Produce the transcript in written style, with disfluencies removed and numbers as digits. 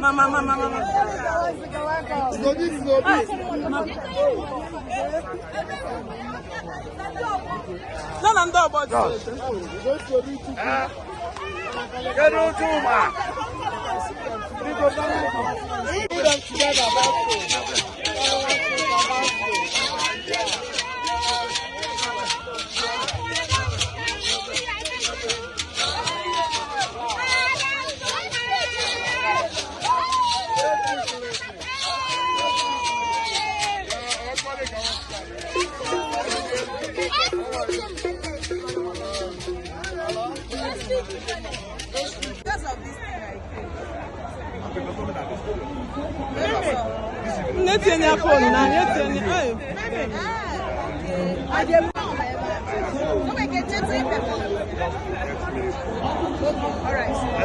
Mama, mama, mama. Nọ na ndị ọgbọ ji. Kedu Chuma? Because of this thing I Nne tinye fon na anyị etinye. Ay. came.